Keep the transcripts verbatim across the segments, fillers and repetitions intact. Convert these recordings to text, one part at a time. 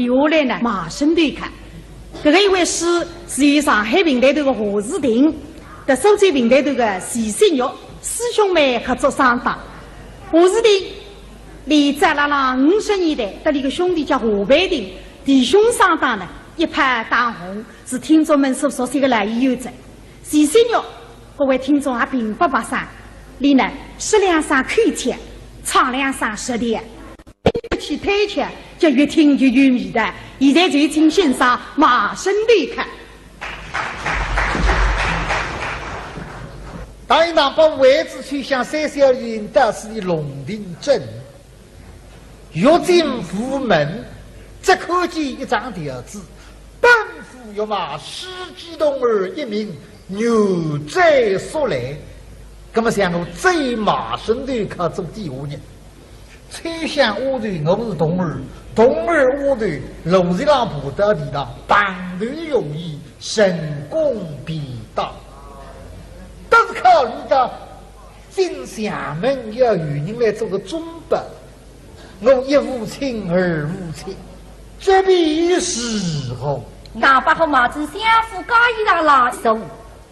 下来呢，卖身头客。搿个一回书是由上海评弹团个夏志庭，搭苏州评弹团个徐新玉师兄妹合作双档。夏志庭，俚早辣辣五十年代，搭俚个兄弟叫夏培庭，弟兄双档呢，一炮打红，是听众们所熟悉个老演员哉。徐新玉，各位听众也并不陌生，俚呢，说两声口吃，唱两声实调。 一去推敲，就越听越有味道。现在就请欣赏卖身头客。当一当把位子吹响，三小人到此的龙庭镇，欲进府门，只看见一张条子，奔赴御马，世居童儿一名，原罪速来。那么像我这一卖身头客做底下人， 秋香丫头，我是童儿，童儿丫头，路浪爬到地堂，碰头容易，成功便当。但是考虑到进相门要有人来做个中保，我一无亲二无戚，这便如何？大伯和马子相府家一上来送。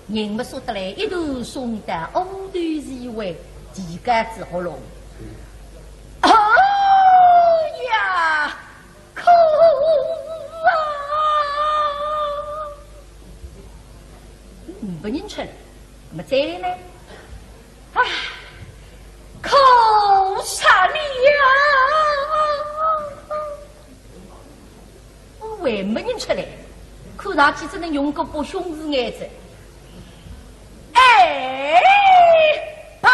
人么说得来，一头送到乌头地位，地盖子喉咙。哎呀，苦啊！没人吃，那么再来呢？啊，苦煞了呀！ 我还没人出来，看上去只能用个不凶字眼子。哎，爸！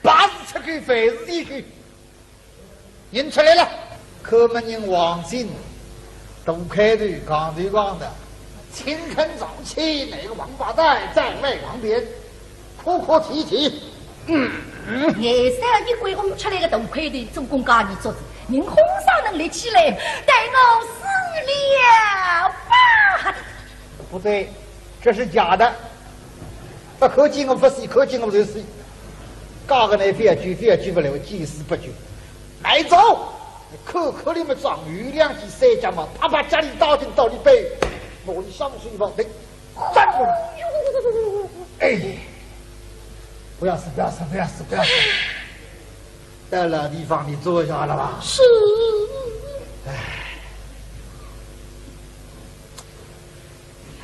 爸是出口，饭是进口。人出来了，看门人王进，大块头，扛头扛脑，青春朝气，那个王八蛋在外旁边。 哭哭啼啼。嗯，嗯。眼色一鬼，红出来个大块头，总共加二桌子，人哄上能立起来，待我死了吧！不对，这是假的。不看见我不死，看见我就死。加个呢，非要救，非要救不了，见死不救。来走！看看你们长有两记三脚嘛，啪啪家里打进到你背，我一上水泡，对。 站住！哎，不要死，不要死，不要死，不要死！到老地方你坐下了吧？是。哎，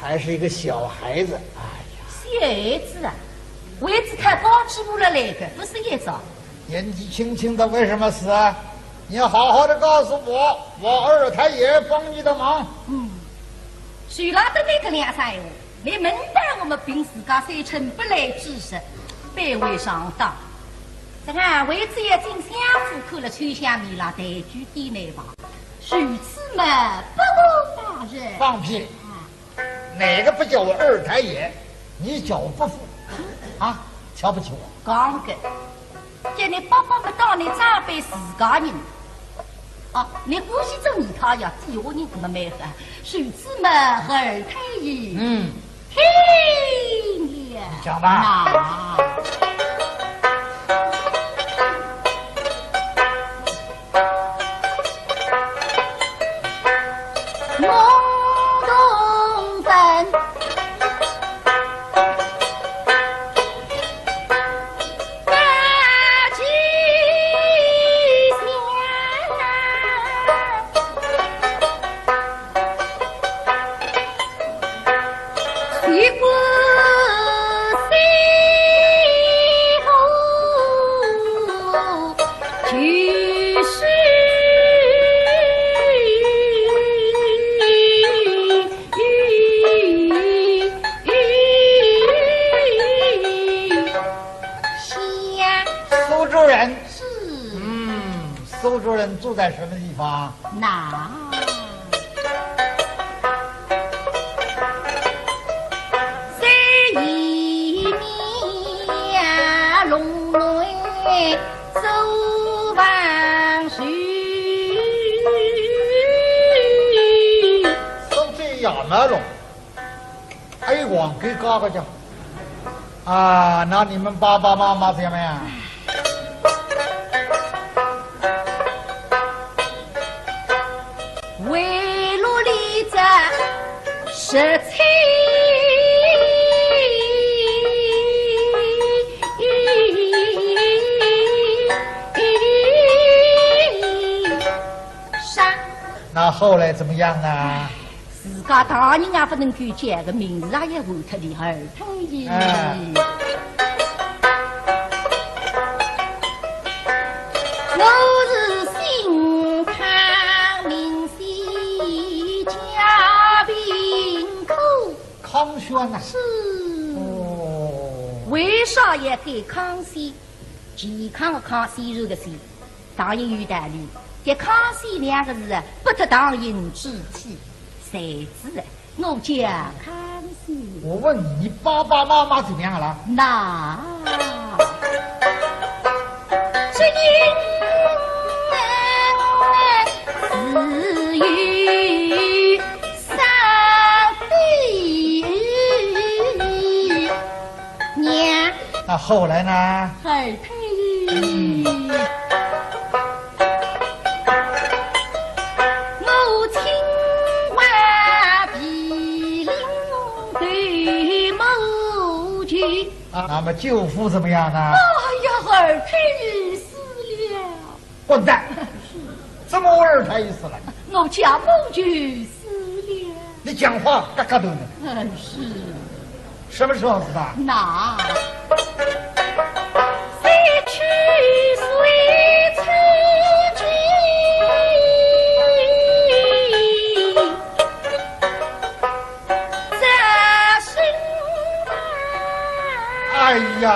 还是一个小孩子，哎呀。小孩子啊，为子他刚起步了来个，不是一早。 年纪轻轻的为什么死啊？你要好好的告诉我，我二太爷帮你的忙。嗯，谁晓得你搿两声闲话，你明白我们凭自家三寸不烂之舌，卑微上当。这个为子要进相府去了，秋香面浪抬举点来吧。如此嘛，不过大人。放屁！啊， 哪个不叫我二太爷？你叫我伯父啊？瞧不起我？讲个，叫你伯伯么当你长辈自家人。啊，你欢喜做二太爷，底下人搿么蛮好。如此嘛，二太爷。嗯。听了。讲吧。那 苏州人。是。嗯，苏州人住在什么地方？ 那山里面弄弄走房去。苏州也蛮弄。 哎，往给嘎个讲。啊，那你们爸爸妈妈怎么样？这妻啥？那后来怎么样啊？自家大人也不能够叫个，名字也换脱的，二太爷。哎。我是姓康名姓家贫苦。 康宣呐。是。哦。为啥要改康宣？健康的康，宣传的宣，当然有道理。这康宣两个字啊，不得当人之体，谁知啊，我叫康宣。我问你，你爸爸妈妈怎么样了？那这因自有 上帝娘。那后来呢？二太爷，我清官被凌对母舅。啊，那么舅父怎么样呢？哎呀，二太爷死了。 混蛋！怎么二太爷死了？我家母舅死了。你讲话嘎嘎头呢。嗯，是。什么时候死的？那，三十岁初几，在深山。哎呀！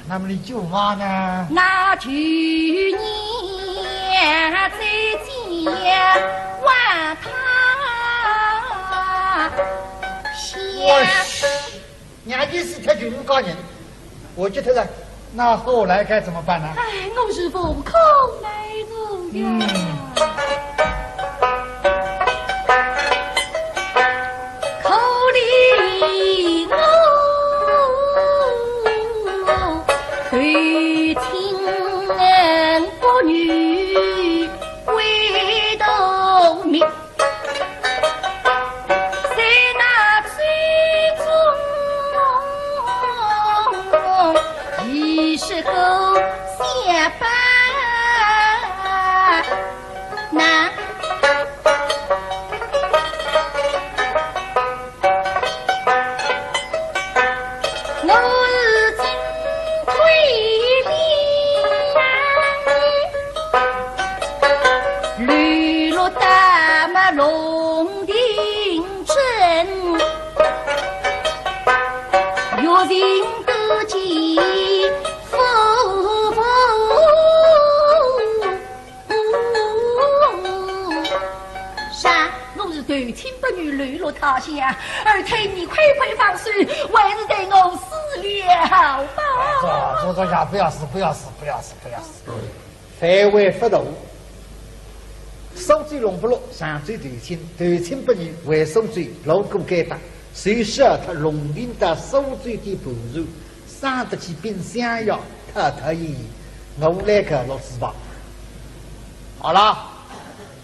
那么你舅妈呢？那去年在家望他乡。我去，娘舅死脱就五个人，我觉得了，那后来该怎么办呢？哎，我是无可奈何呀。嗯。 可怜我投亲不遇回头面，在那醉中一时后想不那 我是进退两难，流落大漠龙庭镇，月尽不见夫妇。 啥？我是投亲不遇，流落他乡。二太爷，快快放手，还是待我死了吧。坐，坐，坐下，不要死，不要死，不要死，不要死。范围不大。苏州龙不落，常州投亲，投亲不遇，回苏州，路过该搭，随手他龙庭到苏州的盘缠， 生得起冰箱呀，太太爷，我来个老师吧。好了，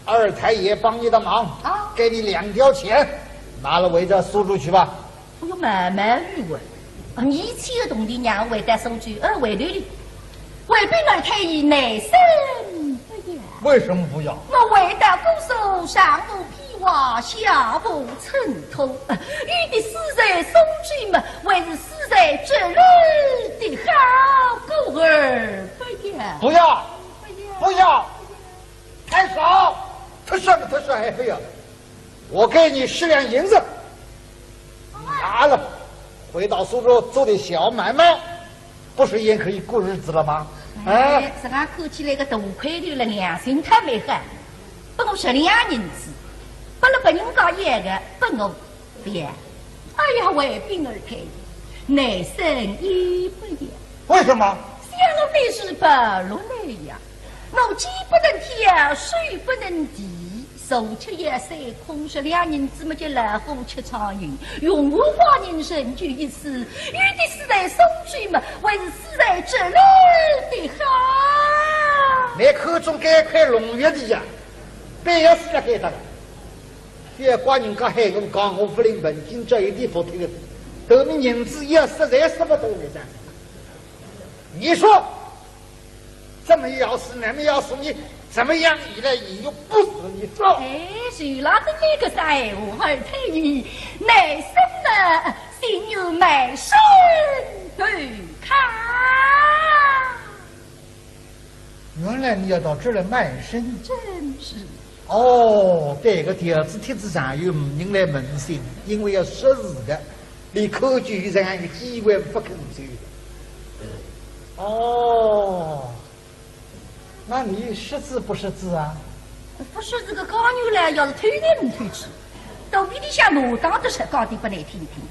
二太爷帮你的忙，啊。给你两吊钱，拿了回到苏州去吧。哎呦，慢慢有啊，啊，你一千个铜钿让我回到苏州，而回头的，回禀二太爷，难生不要。为什么不要？我回到姑苏，上无 披挂下无衬托，与你死在苏州嘛，还是死在这里的好过而不要。不要，不要，不要，太少，太少了，太少还不要。我给你十两银子，拿了，回到苏州做点小买卖。 不是也可以过日子了吗？哎，哎，自家看起来个大块头了，良心太没好，拨我十两银子，拨了别人家一个，拨我不要。哎呀，回禀二太爷，难生也不要。为什么？想我本是白鹿来呀，我既不能跳，水不能提， 手吃也塞空，十两银子么就老虎吃苍蝇，用我花银成就一死，与你死在苏州嘛，还是死在这里的好。你看中该块龙玉的呀，必要死了该搭个。覅怪人家喊我讲，我勿灵门，今朝一点勿听的。头面银子也实在舍勿得你噻。你说，这么要死，那么要死，你怎么样？你来，你又不死，你说。哎，徐老头，你个啥闲话，二太爷，耐生呢，心有卖身投靠。 原来你要到这儿来卖身。正是。哦，对，个条子帖子上有人来问信，因为要识字的，你可就有这样一个机会不肯走。哦，那你识字不识字啊？不识字个讲究了，要是偷来唔偷去，到底里向我当得是讲的不来听听。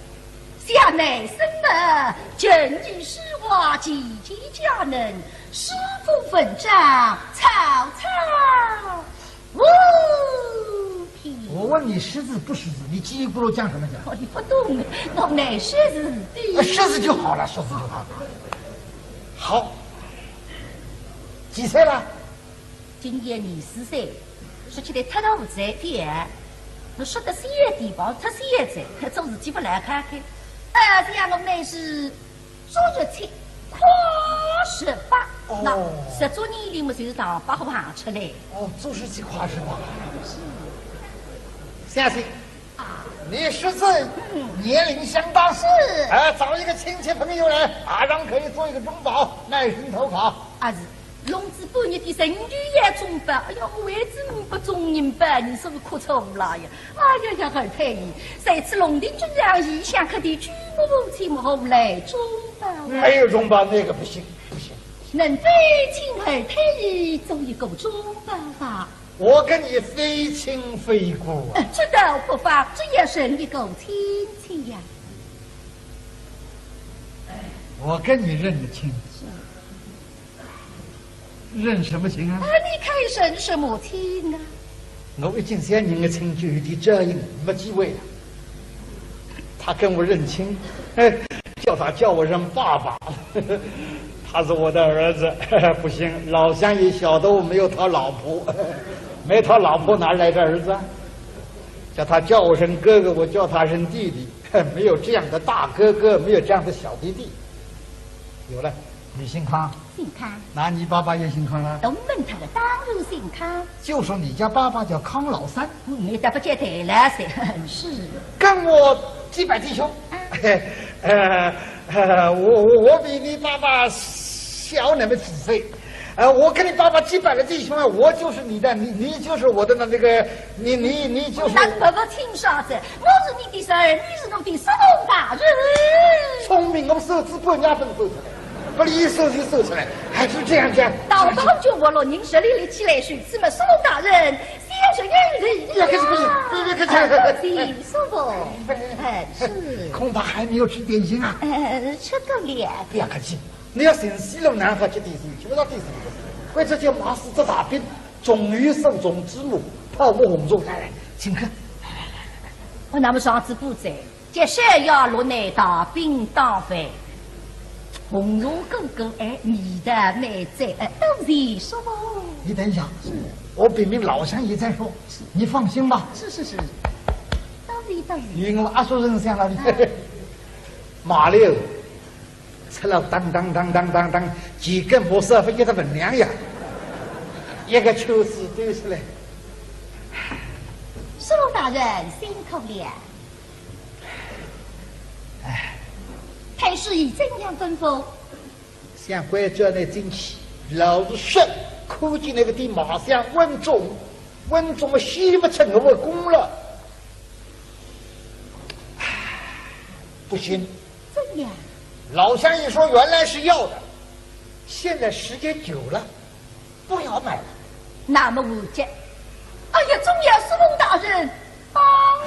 想耐生呢，琴棋书画，件件皆能，诗赋文章，草草无凭。我问你识字不识字，你叽里咕噜讲什么讲？哦，你不懂，我耐识字的。哎，识字就好了，识字就好了。好，几岁了？ 今年廿四岁，说起来太大勿在点，侬说得小点吧，太小仔，做事体勿来看看。啊，这样我们是做事体快十八，哦。那十周年里么就是大把好行出来。哦，做事体快十八。相信 你识字，年龄相当。是。哎，找一个亲戚朋友来，马上可以做一个中保，卖身投靠。啊是，弄仔半日的人就要中保，哎呀，我为仔唔不中人保，你说我哭错了呀！哎呀呀，二太爷，在此龙庭君上，异想客的举目无亲，何来中保啊？没有中保，那个不行，不行。能否请二太爷做一个中保吧？ 我跟你非亲非故啊。呃，这倒不妨，只要认一个亲戚呀。我跟你认个亲，认什么亲啊？啊，你看认什么亲啊？我一见小人的亲就有点僵硬，没机会了。他跟我认亲，哎，叫他叫我声爸爸。他是我的儿子，不行，老相爷晓得我没有讨老婆，没讨老婆哪来的儿子啊？叫他叫我声哥哥，我叫他声弟弟，没有这样的大哥哥，没有这样的小弟弟。有了，你姓康，姓康。那你爸爸也姓康了？东门他的当然姓康。就说你家爸爸叫康老三。 你倒不见得了噻。是。跟我结拜弟兄。啊。呃，呃，我，我，我比你爸爸小那么几岁。呃，我跟你爸爸结拜的弟兄啊，我就是你的，你，你就是我的那，那个，你，你，你就是……那不，不，听啥子？我是你的侄儿，你是我的叔父大人。聪明，我手指半夜分手出来，不离手就手出来，还是这样讲。到到就我了，您这里立起来，谁知么叔父大人， 先生有礼呀。不要客气，不要客气，不要客气。哎，是不？哎，是。恐怕还没有吃点心啊。哎，吃过了。不要客气，你要寻死路哪好吃点心，吃不到点心的。关照叫马氏做大饼，重油手重芝麻，泡沫红中。来来，请客。来来来来来。我那么上次不在， 接下来落来大饼当饭，红油滚滚，哎，味道蛮赞，哎，多谢叔父。你等一下，我禀明老相爷再说，你放心吧。是是是，多谢多谢。与我阿叔认相了。哎。马六，吃了当当当当当当，几根木条分一个分量呀，一个圈子堆出来。叔父大人辛苦了。 哎。太师爷怎样吩咐？想关照你进去，老实说，看见那个地马上稳重，稳重么，洗不成我的功了。唉，不行。怎样？老相爷说原来是要的，现在时间久了， 不要卖了。那么我这……哎呀，总要叔父大人帮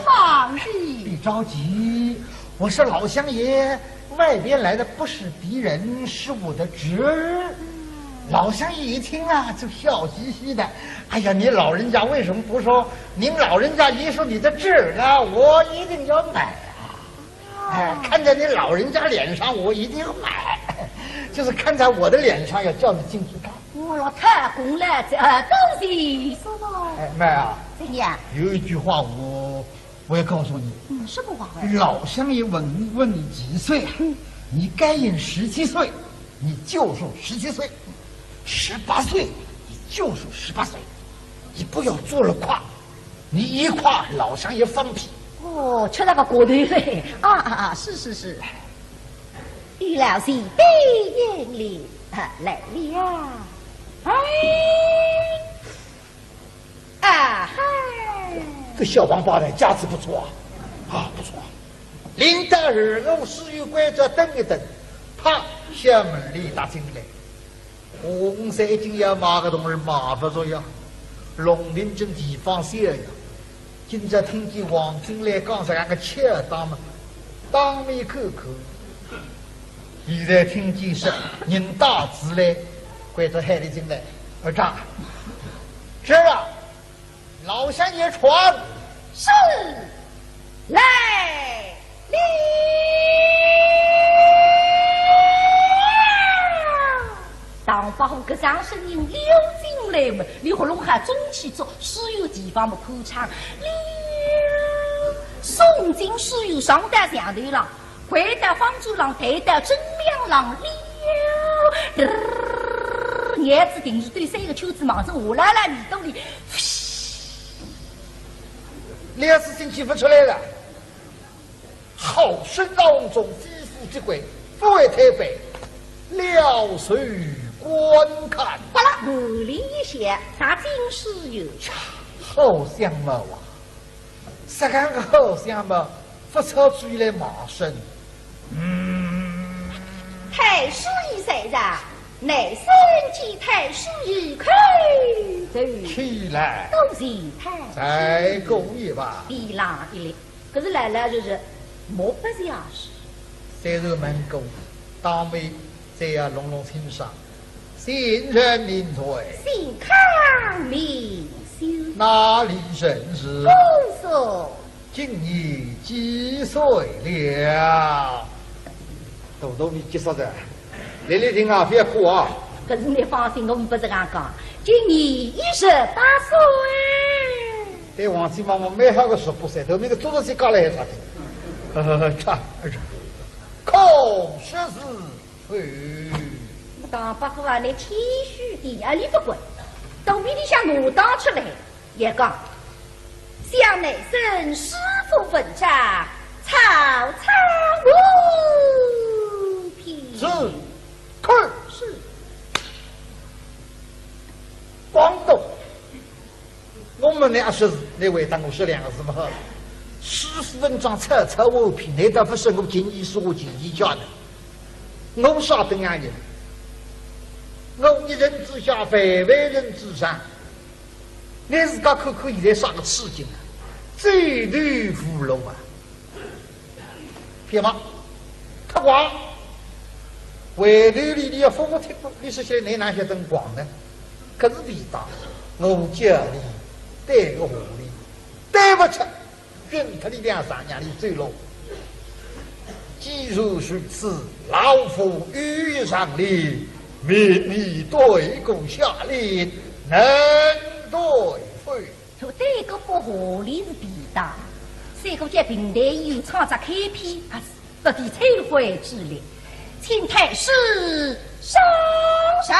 忙的。别着急，我说老相爷，外边来的不是敌人，是我的侄儿。老相爷一听啊，就笑嘻嘻的。哎呀，你老人家为什么不说？您老人家一说你的侄儿呢，我一定要买啊。 哎，看在你老人家脸上，我一定要买。就是看在我的脸上，要叫你进去看。我要太公了，这，呃，东西是吧？哎，妹啊，怎样？有一句话我我要告诉你，嗯，什么话呀？老相爷问问你几岁啊？你该应十七岁，你就说十七岁；十八岁，你就说十八岁。你不要做了夸，你一夸，老相爷放屁。哦，吃了个过头嘞。啊啊啊，是是是。于老师，对应了，啊，来了。哎，啊嗨。这小王八蛋，架子不错啊，啊，不错啊。领到二楼书院关照等一等，啪，小门里踏进来。我们三斤要买个东西买不着呀，龙庭镇地方小呀。今朝听见王进来讲啥个巧当嘛，当面看看。现在听见是人带子来，关照喊俚进来，二丈，这啊，老相爷传。是，来了。唐伯虎搿声声音溜进来嘛，俚喉咙还中气足，书院地方嘛宽敞了。送进书院上到墙头浪，回到方桌浪，抬到正面浪了。嘚儿，眼睛定住对三个圈子望着下来了，耳朵里，两次进去勿出来了。好生闹中，非富即贵，勿为推扳，撩首观看。巴拉，门里一响，踏进书院。好相貌啊！啥个好相貌，勿操出来卖身。嗯，太师爷在上，乃参见太师爷叩头。起来，多谢太师。再过一把。一浪一立，搿是老老实实，目不斜视。虽然门过，当面再要弄弄清爽。新人名谁？姓康名修，哪里人氏？姑苏。今年几岁了？大大年纪啥子？来来听啊，勿要哭啊。搿是倷放心，我们勿是搿样讲。今年一十八岁。对王金妈妈蛮好个，十八岁，头那个做得起讲了还差点。呃，差，哎呀，可说是否？唐伯虎啊，倷谦虚点啊，倷勿管。肚皮里向拿当出来，也讲，想乃生师父文章，草草无凭。是，看。是。广东。 我问倷阿叔是，倷回答我说两个字嘛好了。师父文章草草无凭，难道勿是我今年说我今年讲的？我啥等样人？我一人之下，万万人之上。倷自家看看现在啥个处境啊？走投无路啊！ 别忙，忒光。回头里里要服务忒光，你说现在哪能晓得光呢？可是地道，我叫你对个话里，对勿出，运脱你两三年里走路。既然如此，老夫有一上联，命你对过下联，能对否？ 对个不合理是地道，三个叫评弹演员唱只开篇，啊，是不敌千回之力，请太师上上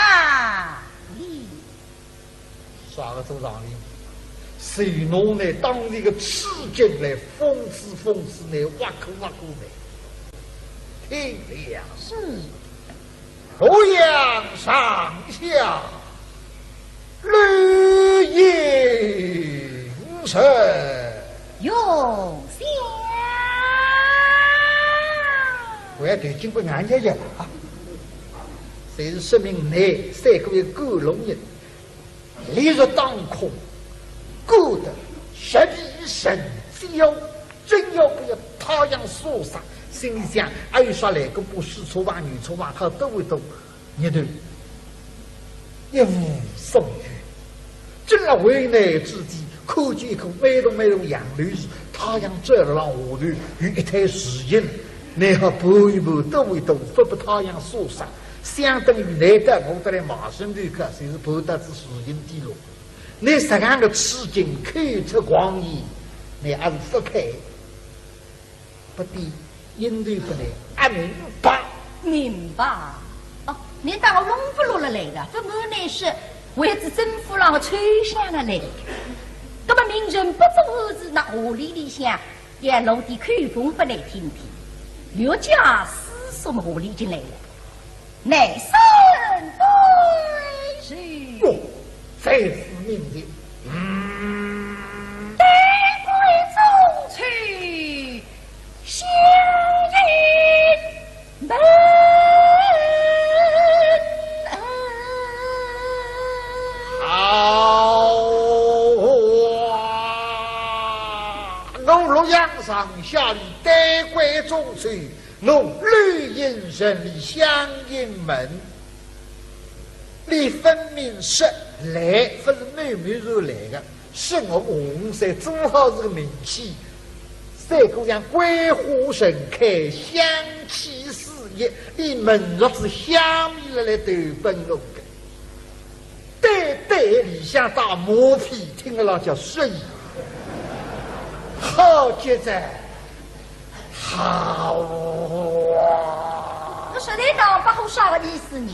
联。啥个做上联？谁拿倷当一个痴人来讽刺讽刺倷，挖苦挖苦倷？听了。是。 洛阳上下绿映红。有香。我要对金国俺爷爷啊，就是说明倷三个一个龙人，烈日当空，过得十里神交，真要不要太阳晒伤，心里想，哎，啥来个不是错吧，女错吧，好多一多。 日头一无所有，正辣危难之际，看见一棵蛮大蛮大杨柳树，太阳照了浪下头，有一滩树荫，乃好拨一拨，兜一兜，勿拨太阳晒伤，相当于倷搭我搭来卖身头去，就是拨搭仔树荫底落。 倷实梗个处境，口出狂言，倷阿是勿配，勿对，应对勿来，阿明白。明白。哦，倷当我弄勿落了来个，勿瞒倷说，为仔政府浪个抽象了来。葛么明人不知何事，那何里里向也露点口风拨倷听听，略加思索么何里进来了。 乃生对谁？哟，才是明日。嗯。对归中秋，相迎门。好啊，我洛阳城下里对归中秋， 我柳营城里相迎门。俚分明说来，勿是某某然来个，是我洪三做好仔个名气，三姑娘桂花盛开，香气四溢，俚闻着仔香味了来投奔我个。 对对，里向打马屁，听了叫适意。好极哉，好啊！我实在当勿好啥个意思呢。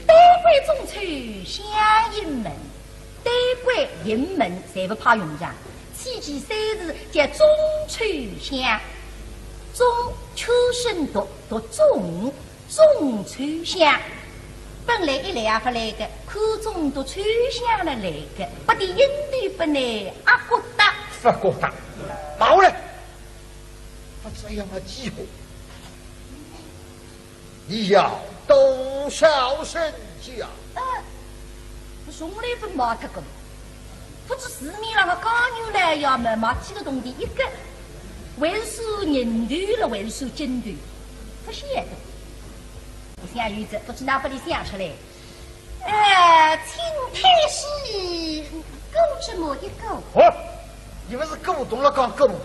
对归中秋相迎门，对归迎门，侪勿派用场。起起三字叫中秋相，中，秋生读，读中， 中秋相，本来一来也勿来个，看中读秋香了来个，勿对应对勿来，阿骨搭。勿骨搭，跑嘞！勿这样么几个？你要多少身价？呃，从来勿卖脱过。 勿知市面浪个家牛来呀么，卖几个铜钿一个，还是算人头了，还是算斤头，勿晓得。我想有仔，勿知哪拨俚想出来。呃，请太师估这么一估。哦，你们是古董了讲古董，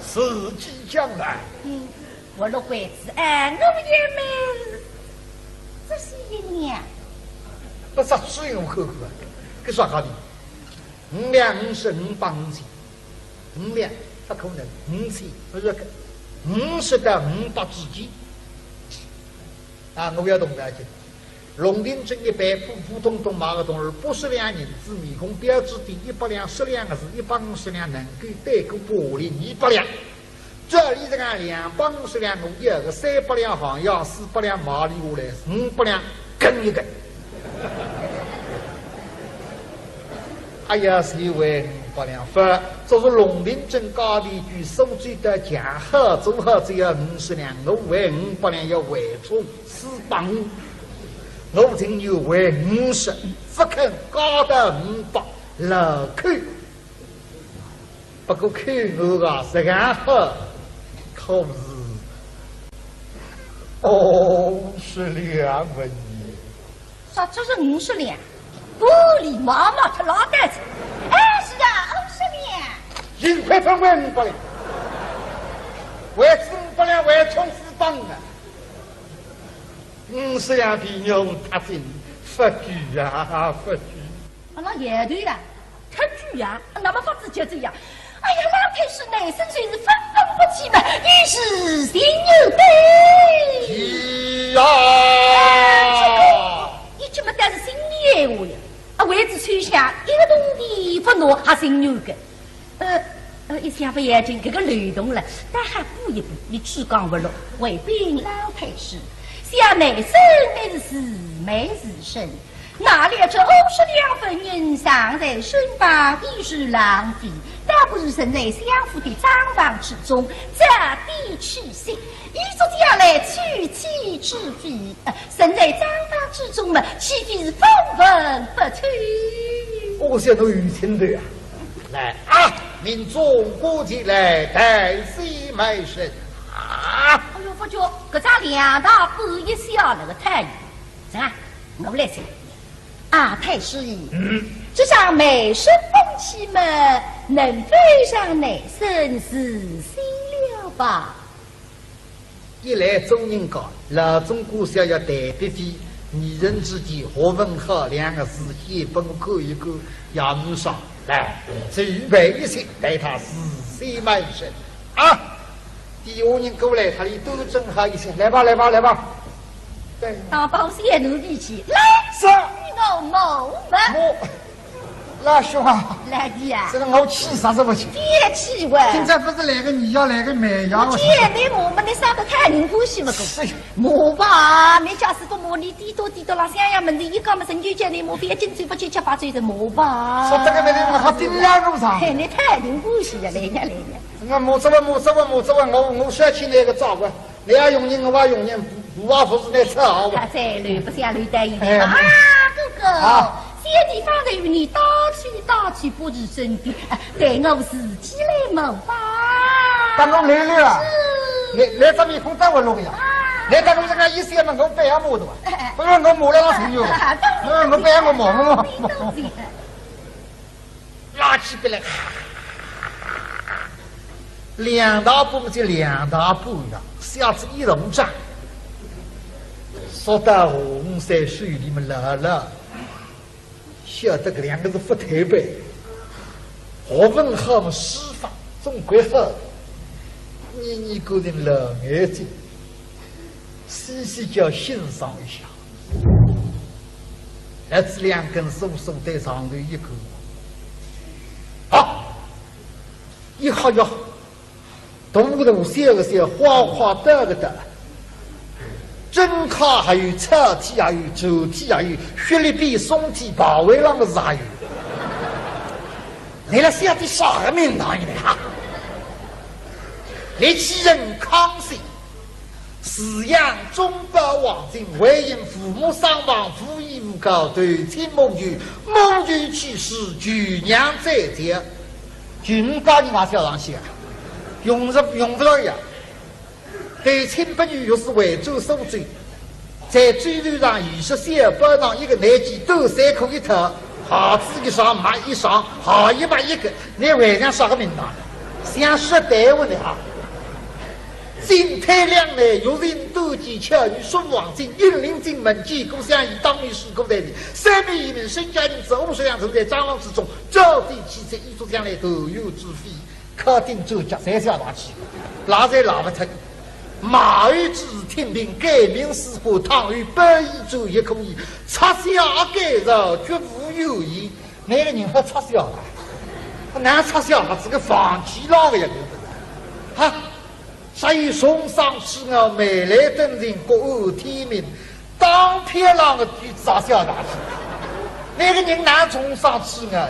自己讲来。嗯，我落鬼子，哎，我也没这些年。不是水我看看，搿啥讲的？ 五两五十五百五千，五两，勿可能，五千，勿是个，五十到五百之间。啊，我要动脑筋。龙庭镇一般普普通通买个铜钿，八十两银子，面孔标致点，一百两十两个是一百五十两，能够对过百两二百两。 照理讲两百五十两我要个，三百两还要，四百两买俚下来，五百两跟一跟。哎呀，谁还五百两？勿，这是龙庭镇价钿，苏州到强好做好只要五十两，我还五百两要还充四百五，我情愿还五十，勿肯加到五百，老扣。 不过看我啊，实梗好，可是，哦，是两文银。啥，这是五十两？不礼貌嘛，他老蛋子。哎，是啊，五十两。幸亏分为五百两，为仔五百两，为充四百五啊。五十两比我太紧，勿够啊，勿够。 啊，那也对呀，太贵呀，那么法子就这样。哎呀，老太师，乃生就是分分不清嘛，一时心有对。是啊。哎，这个，一句么但是心里闲话呀。啊，为仔秋香一个铜钿勿拿，还心软个。呃，呃，一想勿要紧，搿个漏洞了，但还补一补，你只讲勿落。回禀老太师，想乃生乃是自卖自身， 哪料这五十两纹银藏在身旁，已是浪费，倒不如存在相府的账房之中，早点取息，以作将来娶妻之费。呃，存在账房之中嘛，岂非是分文不清？我想到有听头啊！来啊，命总管前来代写卖身啊！哎呦，不觉搿只两大半一下那个太 是啊，我来说。啊，太师爷，嗯。这张卖身本契嘛，能否让乃生自写了吧？一来做人家，老总管想要代笔费，二人之间学问好，两个字写拨我看一看，也没啥。来，这预备一切，待他事先问讯。啊，底下人过来，他里都整好一些。来吧，来吧，来吧。对。大宝仙奴脾气，来，是。你我mau嘛。我，老兄啊，来的呀。这个我气煞是不气？别气我。今朝不是来个你呀，来个妹呀，我见你我们的三个太灵欢喜嘛，是。mau吧，你假使不mau，你 滴答滴答啦，想要问题一讲么，人就叫你mau，覅紧走，勿去吃饭，走是mau吧。说这个问题，我还顶两个上。嘿，你太灵欢喜了，来呀来呀。我mau着我，mau着我，mau着我，我，我说起那个照顾，你要用人，我要用人，我也不是那车啊，我。他再来不想来带一点。哎。啊，哥哥，啊。小弟方才与你打趣打趣，不是真的，啊，待我自己来mau吧。等我来了啊。是。你，你这面孔再问我呀？啊。你等我这个意思嘛，我不要mau的吧？ 不是我mau了，我朋友。嗯，我不要我mau，我mau。拉起笔来，两大步就两大步呀，下子一路上，说到洪三手里面来了。 晓得搿两个是勿推扳，学问好么书法总归好，你，你个人老眼睛，细细叫欣赏一下。拿仔两根手手对上头一看，啊，一吓呀， 大个大，小个小，花花大个大，真卡还有，草体还有，船体还有，雪里边松体跑回浪个是还有。你来晓得啥个名堂呢？哈！你既然康熙， 自养中宝黄金，为因父母双亡，无依无靠，投亲母舅，母舅去世，舅娘再嫁。舅母家人也叫上去啊，用着，用勿着呀。投亲拨舅舅是回转苏州，在周头上二十三宝堂一个内记，短衫裤一套，鞋子一双，袜一双，鞋一袜一个，你还像啥个名堂？像是耽误的哈。 进退两难，欲寻短见巧，欲送黄金，引领进门，见过相爷，当面说过道理，三面一面，身家人子，五十两重在账房之中，招财去财，一桌将来团圆之费，敲定周脚，侪下大去，拉侪拉勿脱。马儿之听凭，改名字过，倘有百一转，也可以拆下改造，绝无怨言。那个人还拆下了，哪拆下了？这个房契浪个呀，对不对？哈！ 所以重赏赐我，未来等人各安天命，当漂亮的句子啊，小大师。那个人哪重赏赐我？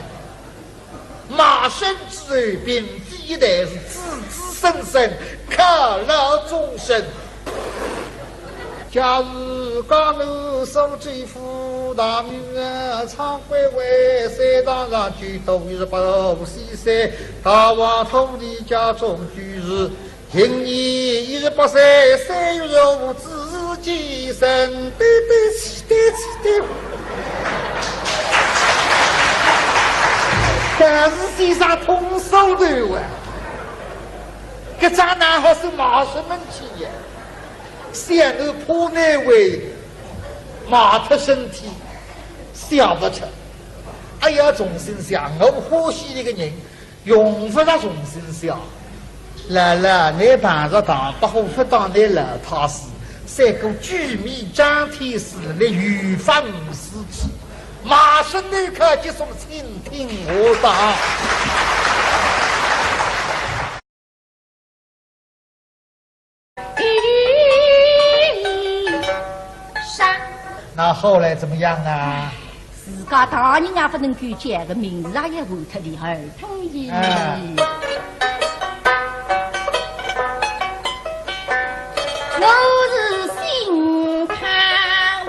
卖身之后，并非一代，是子子孙孙，靠老终身。假如讲我苏州府大名人，昌贵为三堂上去，都是不西山，大王土地家中居士。 今年一十八岁，三月十五子时，己身对对起对起对。但是先生通手头啊，搿张哪好是卖身门去呀？想我怕难为，卖脱身体，想勿出。哎呀，重新想，我欢喜一个人， 用勿着重新想。老老，你碰着唐伯虎，勿当你老太师，赛过举眉张天师，你有法无私处。卖身投靠，即送，请听下档。 那后来怎么样啊？自家大人也不能够叫个名字也要换脱的，儿童音。哎。我是姓康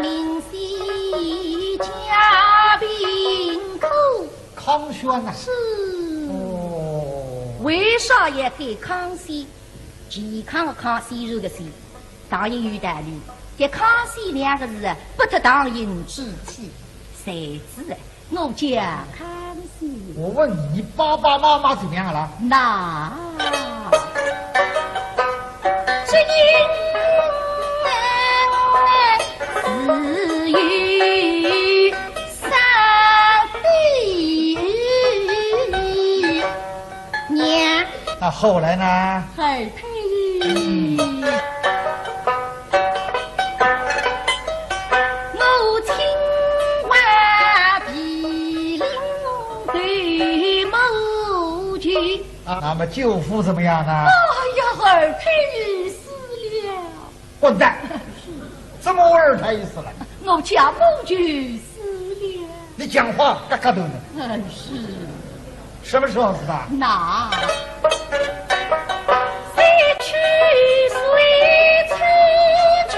名希，家贫苦。 康宣呐。是。哦。为啥要改康宣？健康的康，宣传的宣，当然有道理。搿康宣两个字啊，不脱唐寅之体，才子啊，我叫康宣。我问你，你爸爸妈妈怎么样了？那。 只因自幼丧父母，后来呢？二太爷，我清华地灵对母舅。啊，那么舅父怎么样呢？哎呀，二太爷死了。混蛋！怎么我二太爷死了？我家母舅死了。你讲话嘎嘎头呢？嗯，是。什么时候死的？那三七岁初九，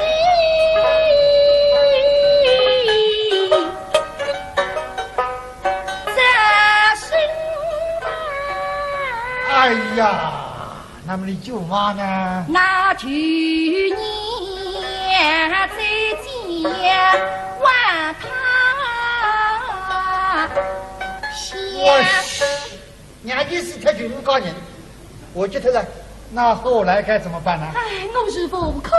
在身旁。哎呀，那么你舅妈呢？那去年再见望她下。我去，人家死脱就五个人，我觉得了，那后来该怎么办呢？哎，我是无可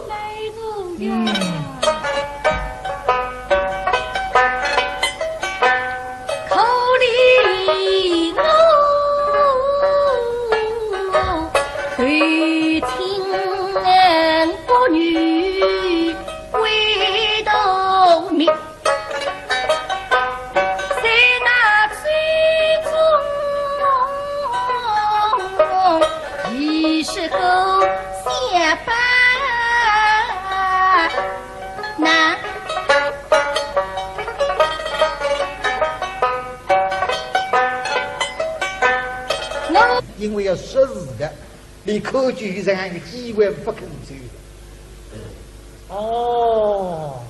奈何呀。嗯。可怜我，对亲不女归头面。 在那醉中一时后想吧，那我因为要识字的，你可就有这样一个机会不肯走的。哦，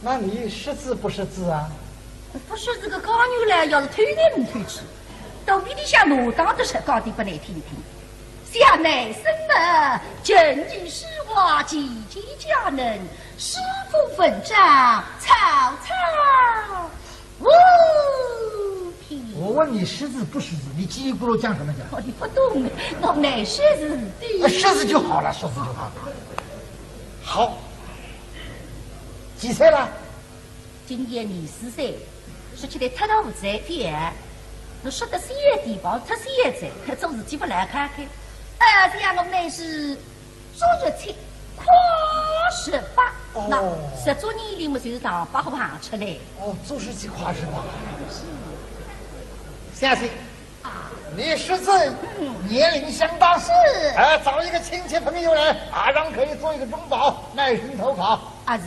那你识字不识字啊？不识字个讲究了，要是偷来没偷去，到底里向挪当的是讲的不来听听。想内生么，琴棋书画，件件皆能，诗赋文章，曹操无比。我问你识字不识字，你叽里咕噜讲什么讲？哦，你不懂，我乃识字的。啊，识字就好了，识字就好了。好，几岁了？今年廿四岁，说起来太大勿在点，侬说得小一点吧，太小一点，做事体勿来看看。啊，这样我乃是昨日七，跨十八，哦那十足年龄嘛，就是上八号行出来。哦，昨日七跨十八。相信你识字，年龄相当。是。哎，找一个亲戚朋友来，马上可以做一个中保，耐心投考。啊是，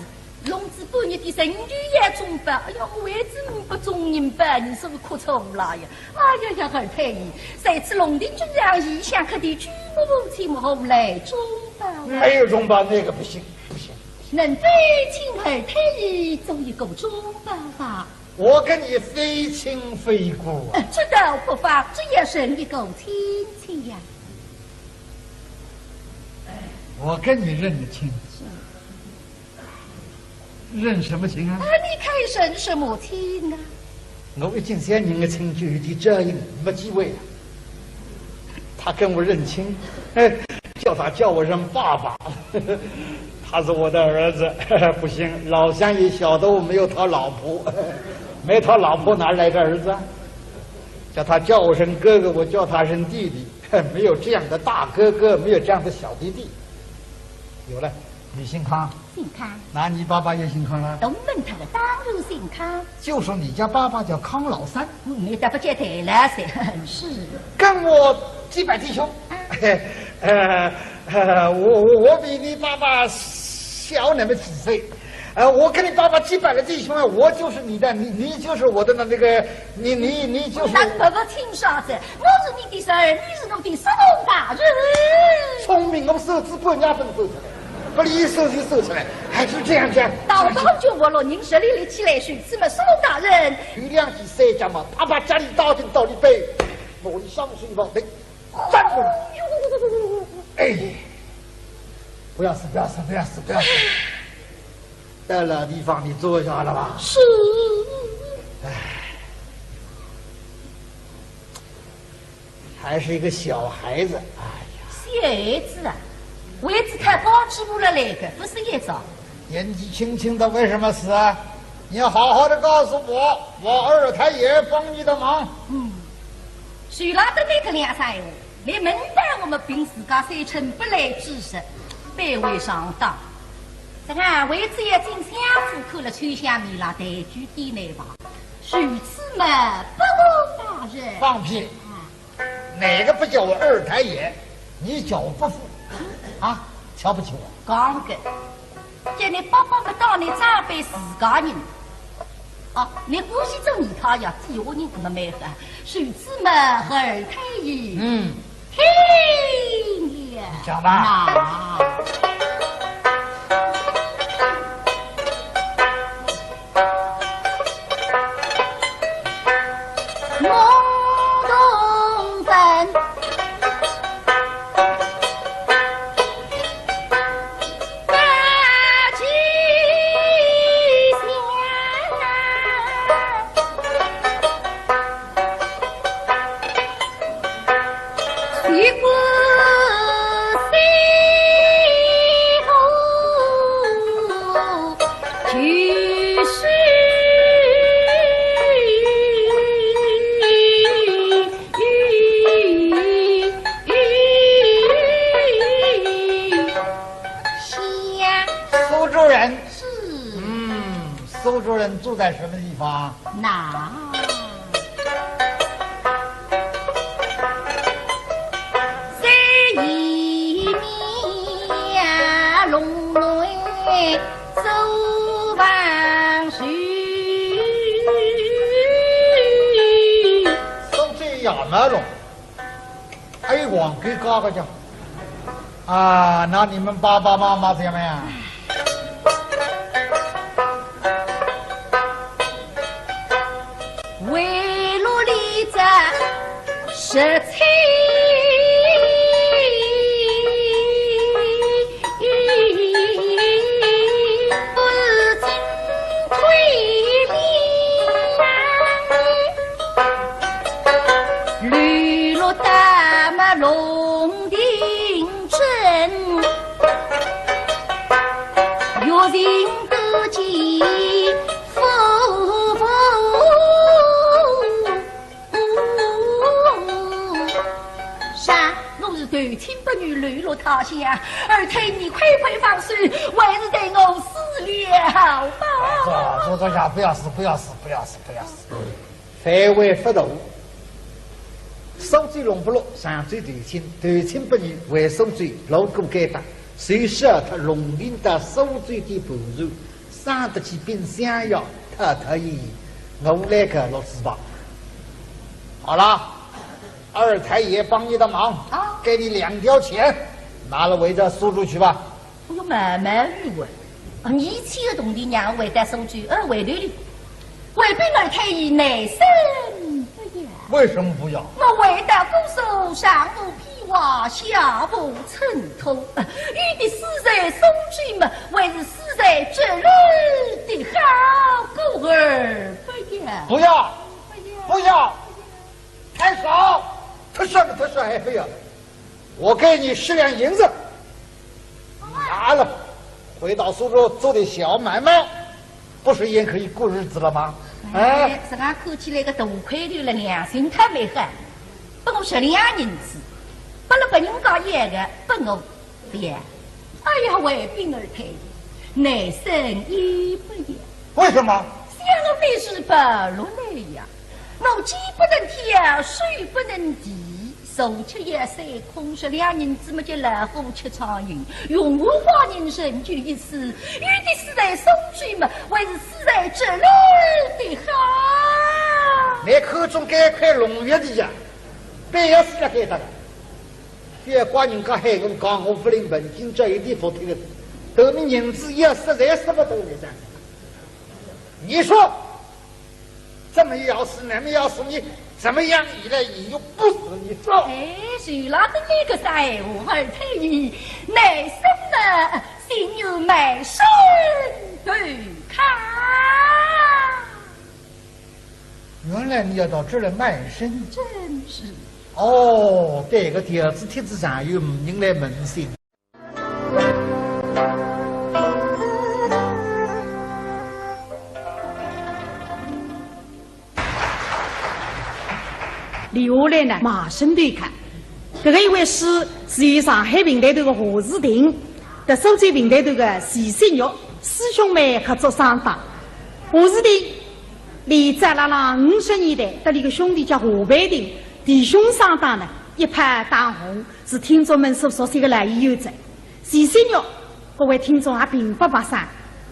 弄仔半日的辰光也中保，哎呀，我为仔勿中人保，你是勿是哭错了呀？哎呀呀，二太爷，在此龙庭之上，异想客的举目无亲，我何来中保啊？没有中保那个不行，不行。能否请二太爷做一个中保啊？我跟你非亲非故啊。呃，这倒不妨，只要认一个亲戚呀。我跟你认个亲，认什么亲啊？啊，你看认什么亲啊？我一见小人的亲就有点这样，没机会了。他跟我认亲，哎，叫他叫我认爸爸。他是我的儿子，不行，老相爷晓得我没有讨老婆，没讨老婆哪来的儿子啊？叫他叫我声哥哥，我叫他声弟弟，没有这样的大哥哥，没有这样的小弟弟。有了，你姓康，姓康，那你爸爸也姓康啊？东门他的当然姓康，就说你家爸爸叫康老三，我没得不接待了噻。是。跟我结拜弟兄，呃，呃，我我我比你爸爸小那么几岁，呃，我跟你爸爸结拜了弟兄啊，我就是你的，你你就是我的那那个，你你你就是。那么不听啥子？我是你的孙儿，你是我的叔父大人。聪明，我手指半夜分走出来，不离手就收出来，还是这样讲。到头就我了，您这里立起来，谁是么叔父大人？有两记三讲嘛，啪啪家里打进到里背，我的双手一抱，对，站住！哎，不要死，不要死，不要死，不要死！到老地方你坐下了吧？是。还是一个小孩子，哎呀，小孩子啊，为子太高起步了来的，不是一早。年纪轻轻的为什么死啊？你要好好的告诉我，我二太爷帮你的忙。嗯，谁拉的那个两三个？你们当我们凭自家三寸不烂之舌，卑微上当。这个为只要进相府看了秋香面了，抬举点来吧。如此嘛，不过大人。放屁！啊，哪个不叫我二太爷？你叫我伯父啊？瞧不起我？讲个。 叫你伯伯么当你长辈自家人。啊，你欢喜做二太爷，做下人搿么蛮好。如此嘛，二太爷，嗯，听了。你讲吧。那我同分 苏州人。是。嗯，苏州人住在什么地方？那。山里面，弄弄哎，走房去。苏州也蛮弄。 还有黄狗搞个讲。啊，那你们爸爸妈妈怎么样？围炉里这十七不是进退两。 流落大漠龙庭镇，月行不见夫妇。啥？我是投亲不遇，流落他乡，二太爷快快放手，还是待我死了吧。坐，坐，坐下，不要死，不要死，不要死，不要死。 范围不大。苏州弄不落，常州投亲，投亲不遇，回苏州，路过该搭，随手脱龙庭到苏州的盘缠，省得去并襄阳，太太爷，我来个落子吧。好了，二太爷帮你的忙，啊，给你两吊钱，拿了回到苏州去吧。 我有慢慢语文，啊，你一千个铜钿让我回到苏州，呃，回头哩，回禀二太爷，难生不要。为什么不要？我回到姑苏，上无披挂，下无衬托，呃，有的死在苏州嘛，还是死在这里的好过而不要。不要，不要，不要，太少，太少，太少还不要。 我给你十两银子，拿了，回到苏州做点小买卖，不是也可以过日子了吗？哎，哎，自家看起来个大块头了，良心太没好，拨我十两银子，拨了别人家一个，拨我不要。哎呀，回禀二太爷，难生也不要。为什么？想我本是白鹿来呀，我肩不能挑，手不能提， 手吃也塞空，十两银子么就老虎吃苍蝇，用我花银成就一死，有的死在苏州么，还是死在这里的好。你看中该块龙穴的呀，必要死了该搭个。覅怪人家喊我讲，我不领本金，这一点不听的，都没银子也实在舍不得你噻。你说， 这么要死，那么要死，你怎么样？你来，你又不死，你说。哎，谁拉的你个啥闲话，二太爷，难生么，心有蛮深的看。原来你要到这儿来卖身？正是。哦，对个，条子帖子上有人来问信。 留下来呢，卖身的看。搿个一回书是由上海评弹团个夏志庭，搭苏州评弹团个徐新玉师兄妹合作双档。夏志庭，俚早辣辣五十年代，搭俚个兄弟叫夏培庭，弟兄双档呢，一炮当红，是听众们所熟悉个老演员哉。徐新玉，各位听众也并不陌生，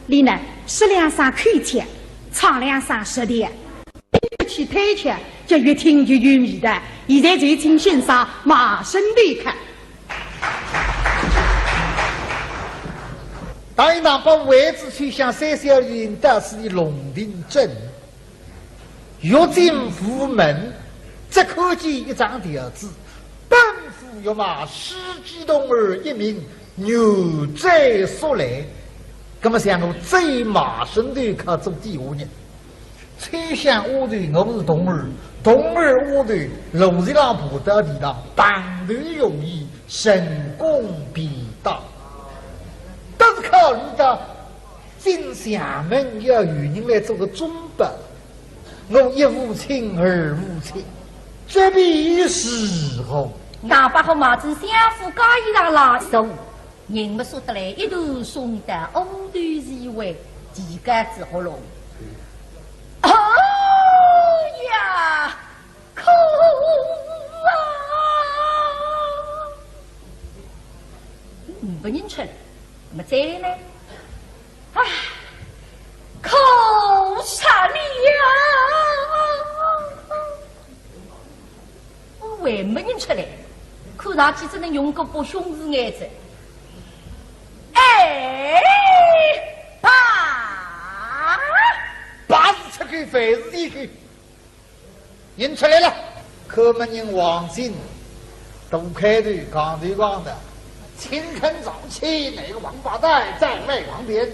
俚呢，说两声口腔，唱两声舌调。 一起推敲，就越听越有味道。现在就请欣赏《卖身头客》。当一趟把位子吹响，三小人到此的龙庭镇，越进府门，只看见一张条子，奔赴 欲卖世纪童儿一名，原罪速来。那么像我最卖身头客做底下人，秋香丫头我是童儿，童儿丫头路上爬到地上，碰头容易，成功便当。但是考虑到进衙门要有人来做个准备， 我一无亲二无戚，这便如何？大伯和马子相府家里上拉手，人么说得来，一头送到乌头地位，地干子喉咙。哎呀，苦啊！没人出来，那么再呢？ 唉，苦煞了呀！我还没认出来，看上去只能用个不凶字眼子。哎，爸！爸是出去，饭是进去。 人出来了，看门人王进，大块头，扛头扛脑，青坑上去，那个王八蛋在外王边，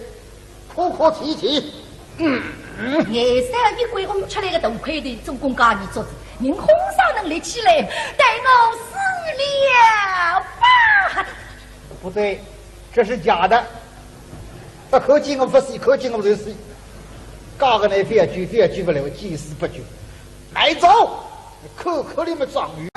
哭哭啼啼。嗯，嗯。眼色一鬼红出来个大块头，做工家里做事，人红上能立起来，待我死了吧！不对，这是假的。 啊，看见我不死，看见我就死。嫁个呢，非要救，非要救不来，见死不救。来走，看看你们状元。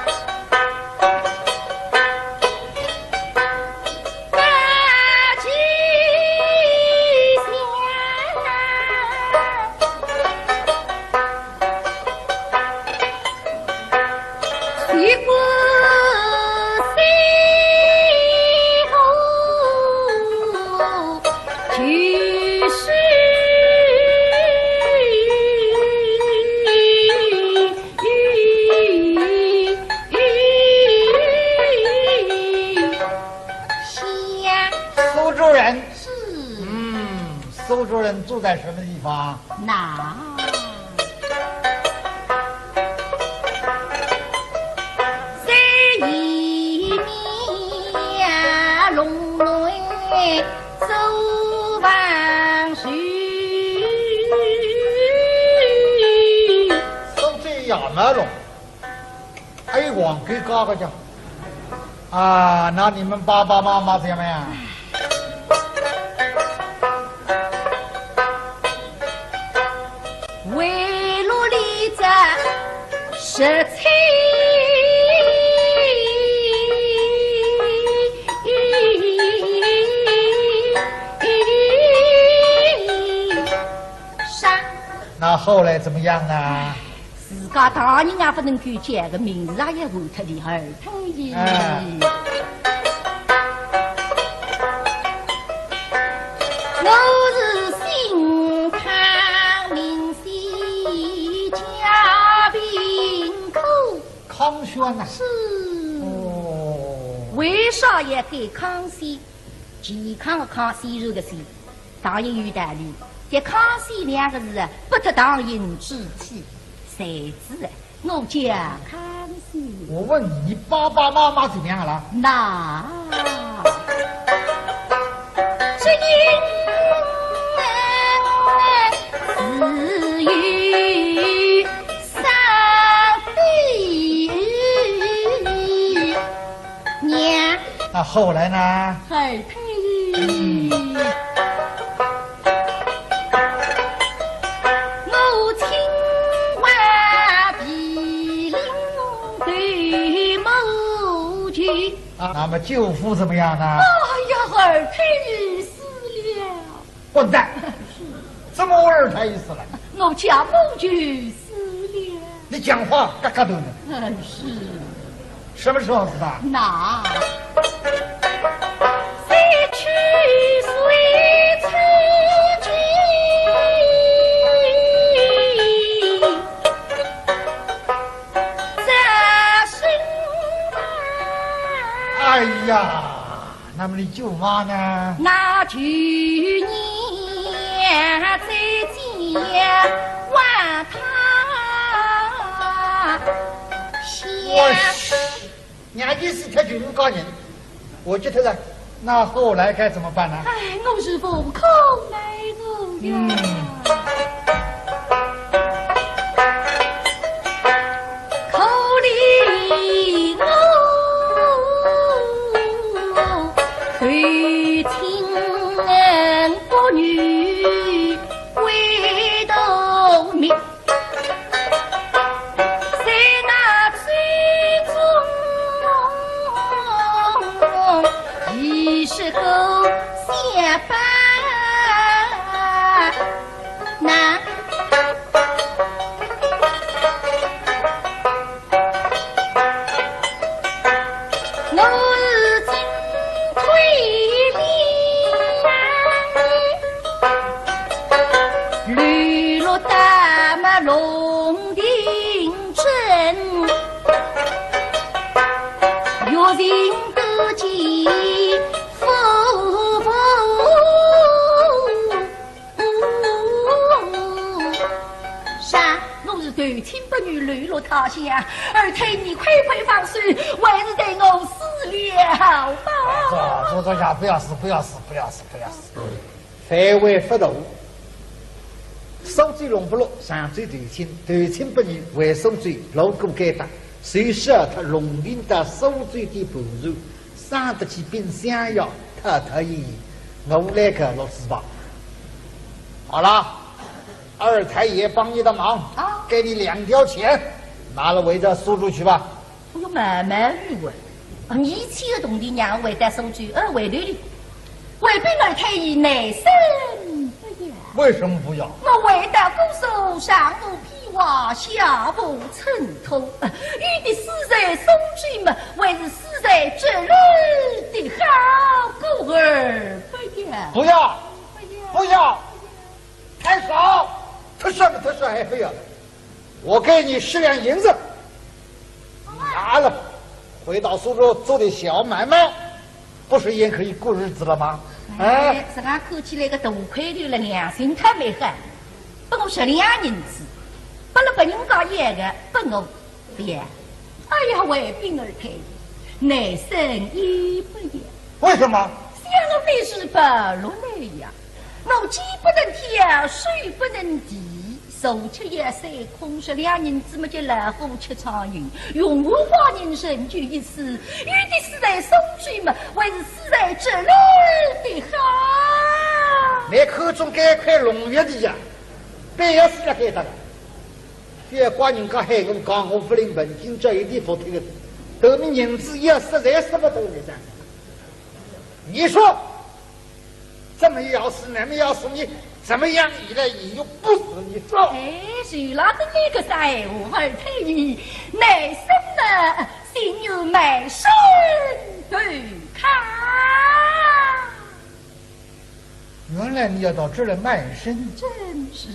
苏州人。是。嗯，苏州人住在什么地方？ 那。山里面呀，龙门走房去。苏州衙门龙。 哎，王给嘎嘎讲，啊，那你们爸爸妈妈怎么样？围炉里这十七杀。那后来怎么样呢？ 自家大人也不能够叫个，名字也要换脱的，二太爷。哎。我是姓康名宣，家贫苦。康宣呐。是。哦。为啥要改康宣？健康的康，鲜肉的鲜。 当然有道理，这康熙两个字啊，不得当人之体，谁知啊，我叫康熙。我问你，你爸爸妈妈怎么样了？那，这应是有上帝娘。那后来呢？后来。 我清华第零对母舅。那么舅父怎么样呢？哎呀，二太爷死了。混蛋！怎么二太爷死了？我家母舅死了。你讲话嘎嘎头呢。嗯，是。什么时候死的？那，三七岁春节。 哎呀，那么你舅妈呢？那去年再见望他乡。我去，人家是他舅母家人，我觉得了，那后来该怎么办呢？哎，我是无可奈何呀。嗯。 可怜我投亲不遇归途命，在那醉中一时后想不难。 我是进退两难，流落大漠龙庭镇，月行不及夫妇。 啥？我是投亲不遇，流落他乡，二太爷快快放手，还是待我死了吧。坐，坐，坐下，不要死，不要死，不要死，不要死。范围不大。苏州龙不落，常州投亲，投亲不遇，回苏州，路过该搭，谁晓得龙庭到苏州的盘缠， 生得起冰箱呀，太太爷，我来个老师吧。好了，二太爷帮你的忙，啊。给你两吊钱，拿了回到苏州去吧。哎呦，慢慢语啊，你千个铜钿让我回到苏州，呃，回头哩，回禀二太爷，难生不要。为什么不要？我回到姑苏上无 披挂下无尘土，与其死在苏州么，还是死在这里的好过而不要。不要，不要，太少，太少，太少还不要了。我给你十两银子，拿了，回到苏州做点小买卖。 不是也可以过日子了吗？哎，哎，自家看起来个大块头了，良心太没好，拨我十两银子，拨了别人家要个，拨我不要。哎呀，回禀二太爷，难生也不要。为什么？想我乃是白鹿男呀，我肩不能挑，手不能提， 坐吃要三空，十两银子么就老虎吃苍蝇，用我花银成就一死，与其死在苏州么，还是死在这里的好。你看中该块龙钺的呀，必要死了该搭个。覅怪人家喊我讲，我不领本金，这一点不退的，得明银子也实在舍不得你噻。你说， 怎么要死，那么要死，你怎么样，你来，你又不死，你说。哎，徐老头，你个啥闲话，二太爷，难生呢，心有蛮深不堪。原来你要到这儿来卖身？正是。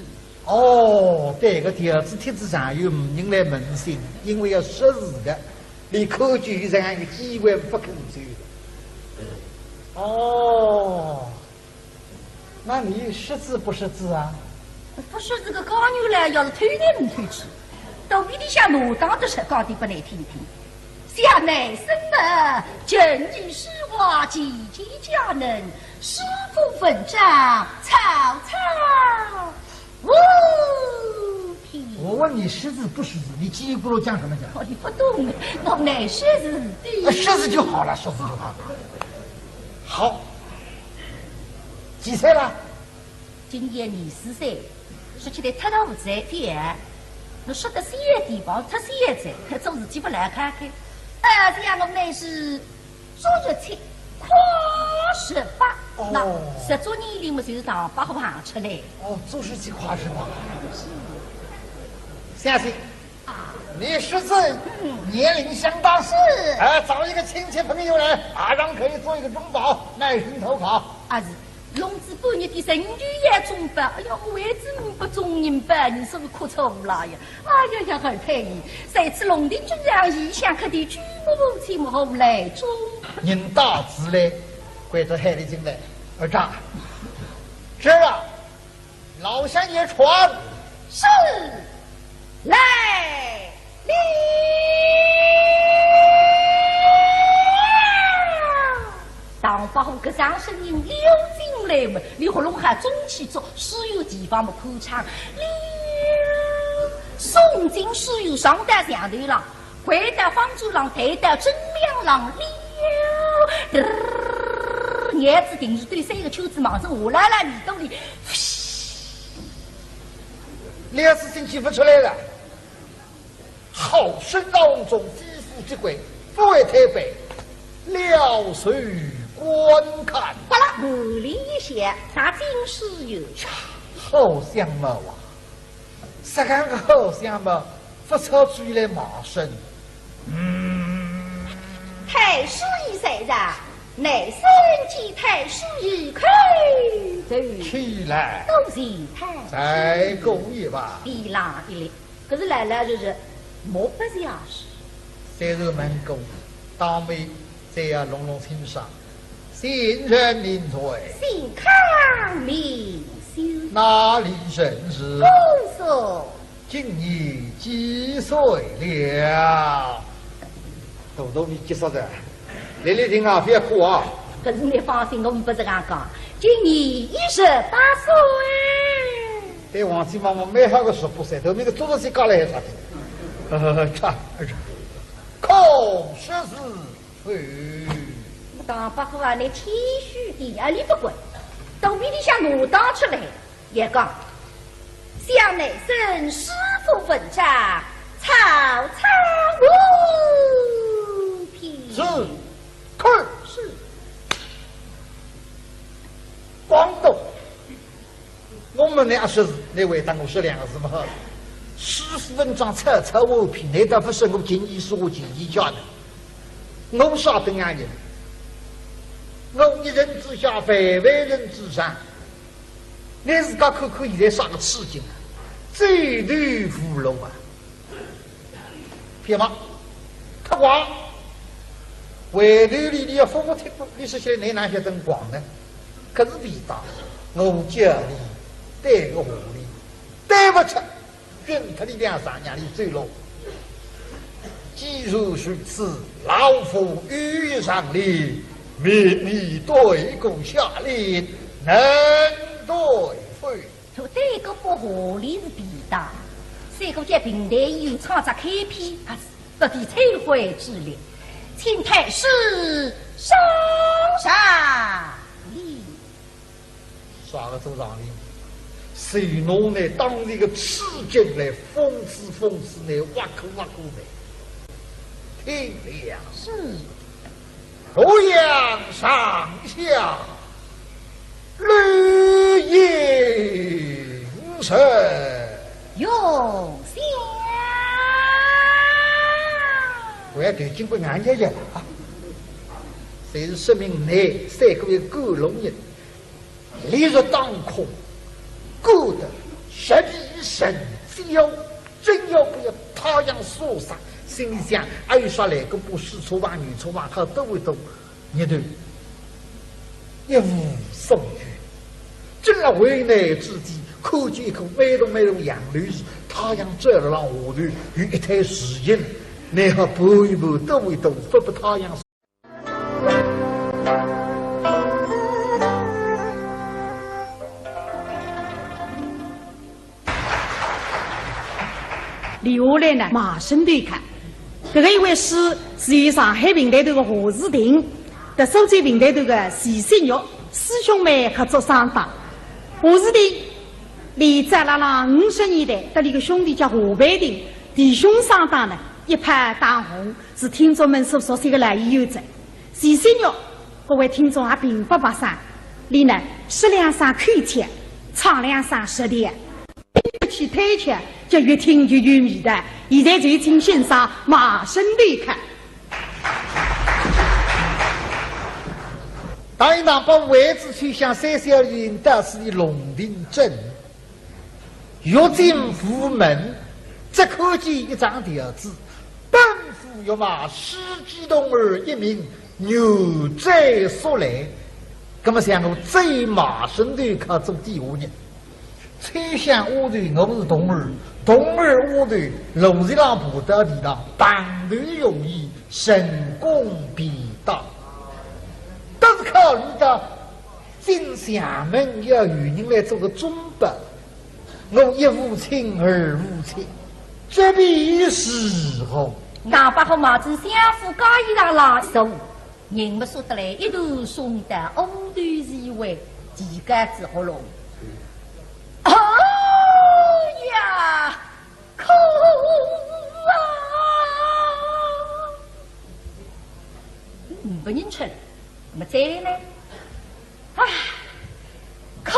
哦，对个，条子帖子上有人来问亲，因为要识字的，你可就这样一个机会不肯走。哦， 那你识字不识字啊？不识字个讲究了，要是偷来唔偷去，肚皮里向骂当得出，讲点拨你听听。想难生么，琴棋书画，件件皆能，诗赋文章，草草无凭。我问你识字不识字，你叽里咕噜讲什么讲？哦，你不懂，我难识字的。啊，识字就好了，识字就好了。好， 几岁了？今年二十四岁，说起来太大勿在点。侬说得小点吧，太小仔，做事体勿来看看。啊，这样我乃是做事体，跨十八。哦。那十八年里么，就是唐伯虎行出来。哦，做事体跨十八。相信，啊。你师尊，嗯。年龄相当。是。哎，找一个亲戚朋友来，马上可以做一个中饱，卖身投考。啊，是。弄仔半日的辰光也中饱，哎呀，为仔呒不中人吧，你说我哭错了呀。 哎呀呀，二太爷，在此龙庭君上，异想客的举目无亲，何来中？人到此来，跪到海里进来，二丈，这啊，老相爷传。是，来了。 唐伯虎搿声声音溜进来嘛，俚喉咙还中气足，书院地方么宽敞，溜，送进书院上到墙头浪，回到方桌浪，抬到正面浪，溜，嘚儿，眼珠定住对三个圈子，望仔下来了耳朵里，嘘。两次进去勿出来了。 好生闹中，非富即贵，勿为推扳，了随观看。罢了，门帘一掀，踏进书院。呀，好相貌啊！实梗个好相貌，勿出去来卖身。嗯。太师爷在上，乃参见太师爷叩头。起来。多谢太师。再过一拜。礼郎一礼。 搿是老老实实，目不斜视。虽然问过，当面再要弄弄清爽。先生请罪。请看明书。哪里人氏？姑苏。今年几岁了？大肚皮急煞哉。 来来听啊，覅哭啊。搿是倷放心，我呒不实梗讲。今年一十八岁。对王七妈妈蛮好个说法噻，头面个做仔些讲了还啥体？呃，差，呃，差。可说是否？唐伯虎啊，倷谦虚点啊，俚勿管，肚皮里向拿当出来。 也讲，想乃生师父文章，草草完毕。是，看。是。王东，我问倷阿说是，倷回答我说两个字嘛好了。师父文章草草完毕，难道勿是我琴棋书画琴棋书画呢？我啥等样人？我一人之下，万万人之上。 倷自家看看现在啥个处境啊？走投无路啊！别忙，忒快，回头俚俚要服服帖帖，俚说起来倷哪晓得光呢？可是为啥？我叫俚对个话里，对勿出， 跟脱俚两声让俚走路。既然如此，老夫有一上联，命你对个下联，能对否？倷对个不下联是便当，赛过叫评弹演员唱只开篇，还是不费吹灰之力。请太师上上联。 啥个做上联？谁拿倷当时个处境来讽刺讽刺倷，挖苦挖苦倷。听了。是。洛阳上下绿映着。月下。我要对金不娘娘讲了啊。就是说明倷赛过一个古龙人。 烈日当空，干得十二生肖，真要不要太阳晒伤，心里想，哎，啥来个不是错吧，女错吧，好多一多，日头一无所有。正辣危难之际，看见一棵美浓美浓杨柳树，太阳照了浪下头，有一滩树荫，乃好拨一拨，兜一兜，勿拨太阳 留下来呢，卖身投靠。搿个一回书是由上海评弹团个夏志庭，搭苏州评弹团个徐新玉师兄妹合作双档。夏志庭，俚早辣辣五十年代，搭俚个兄弟叫夏培庭，弟兄双档呢，一炮打红，是听众们所熟悉个老演员哉。徐新玉，各位听众也并不陌生，俚呢说两声口吃，唱两声实调，越去推敲就越听越有味道。现在就请欣赏《卖身头客》。当一当把位子抽响，三小姐倒是龙庭镇。 越进府门，只看见一张条子，本府欲卖世纪童儿一名，原罪速来。那么像我这一卖身头客做底下人，抽响丫头我是童儿，童儿丫头路浪爬到地上，碰头容易，成功便当。但是考虑到 进衙门要有人来做个中保，我一无亲二无戚，这便如何？硬把我卖仔相府家里上来说，人么说得来，一头送到乌头地位，自家子喉咙。哎呀，苦啊！没人吃了，没罪呢。 唉，苦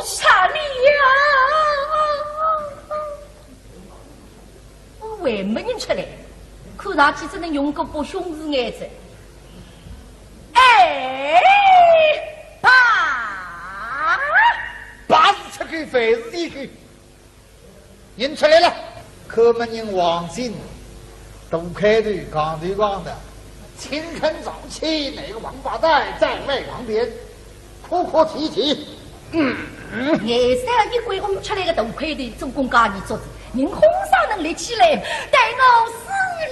煞了呀！我还没人出来，看上去只能用个不凶字眼子。哎，爸！爸是出去，饭是进去。 人出来了，看门人王进，大块头，扛头扛脑，青春朝气，那个王八蛋在外扬鞭，哭哭啼啼。嗯，嗯。眼色一鬼，我们出来个大块头，做工家里做事，人哄上能立起来，待我死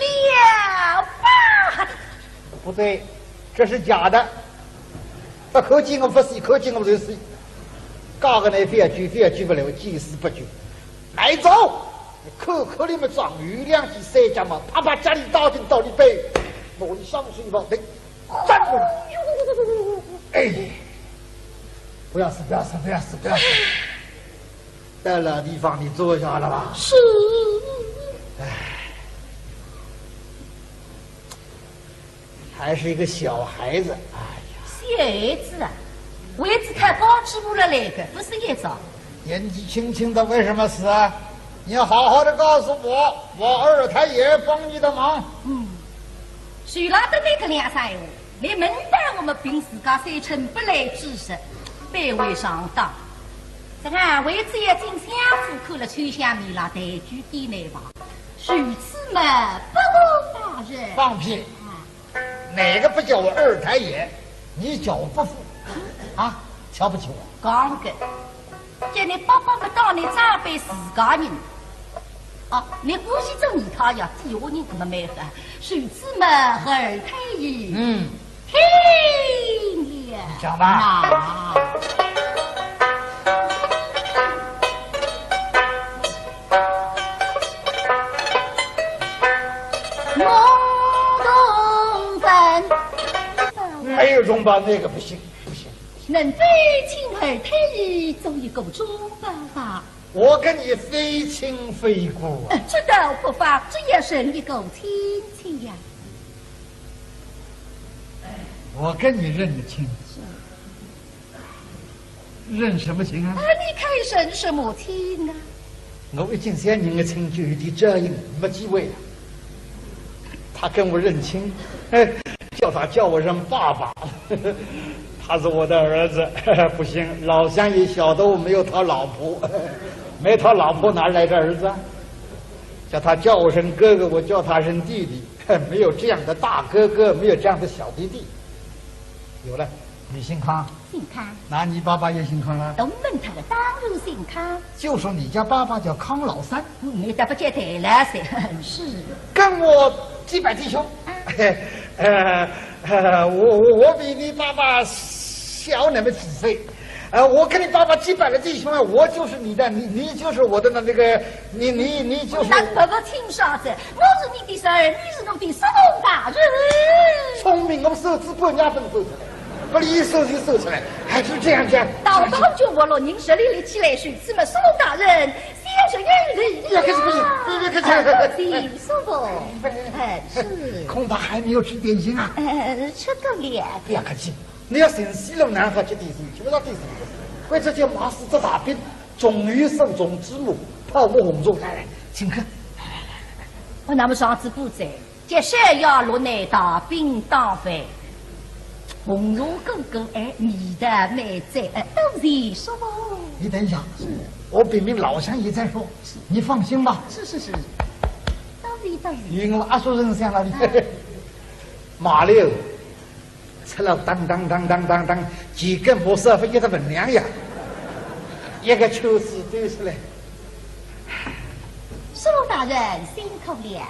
了吧！不对，这是假的。 不看见我不死，看见我就死。假个呢，非要救，非要救不来，我见死不救。来走，你看看你们长有两记三脚嘛，啪啪家里打进到里背，拿你上手一棒，对，站住！哎，不要死，不要死，不要死，不要死！到老地方你坐下了吧？是。哎。 还是一个小孩子，哎呀。小孩子啊，位子太高，吃不了那个，不是一招。年纪轻轻的为什么死啊？你要好好的告诉我，我二太爷帮你的忙。嗯，许老的那个两三闲话，你门当我们凭自家三寸不烂之舌，卑微上当。这个位子也进相府去了，秋香米拉抬举点那吧。 如此嘛，不过大人。放屁！啊，哪个不叫我二太爷？你叫我伯父啊？瞧不起我？讲个，叫你伯伯么当你长辈自家人。啊，你估计做你他呀，底下人搿么没法。如此嘛，二太爷。嗯。 听了。讲吧。那我同分。没有中吧，那个不行，不行。能否请二太爷做一个中吧吧？ 我跟你非亲非故啊。呃，这倒不妨，只要认一个亲戚呀。我跟你认个亲？是。认什么亲啊？啊，你看认什么亲啊？我一进山，人个亲就有点照应，没机会了。他跟我认亲，哎，叫他叫我声爸爸。 他是我的儿子，不行，老相爷小的我没有讨老婆，没讨老婆哪来的儿子啊？叫他叫我声哥哥，我叫他声弟弟，没有这样的大哥哥，没有这样的小弟弟。有了，你姓康，姓康。那你爸爸也姓康了？东门他的当然姓康。就说你家爸爸叫康老三。 你倒不见得了噻。是。跟我结拜弟兄。啊。呃，呃，我，我，我比你爸爸小那么几岁。呃，我跟你爸爸结拜了弟兄啊，我就是你的，你，你就是我的那，那个，你，你，你就是我。那不不清爽噻，我是你的孙儿，你是我的叔父大人。聪明，我手指半夜分走出来，把你一手就收出来，还是这样讲。到到就我了，您这里立起来，谁知么叔父大人，小这个人不要客气，不要客气。哎，是。恐怕还没有吃点心啊。呃，吃过了。不要客气，你要寻死路难好吃点心，吃不到点心。为这件马氏这大饼，终于手中之母，泡沫红中。来来，请客。我那么上次不在， 这山药落难大饼当饭，红肉滚滚，哎，味道美哉，哎，都是什么？你等一下，我禀明老相爷再说。你放心吧。是是是，都是都是。因为阿叔人想了你，马六，吃了当当当当当当，几根木塞分一个分量呀，一个圈子堆出来。师父大人辛苦了。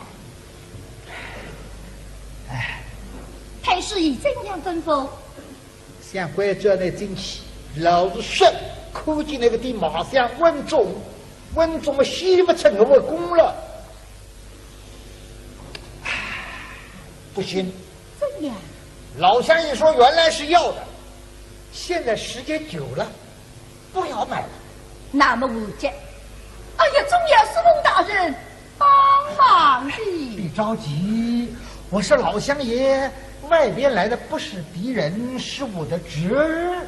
太师爷怎样吩咐？想关照你进去，老实说，看见那个地马上稳重，稳重么，先不成我功了。不行，怎样？老相爷说原来是要的，现在时间久了， 不要买了。那么无解。哎呀，总要师父大人帮忙的。别着急，我说老相爷，外边来的不是敌人，是我的侄儿。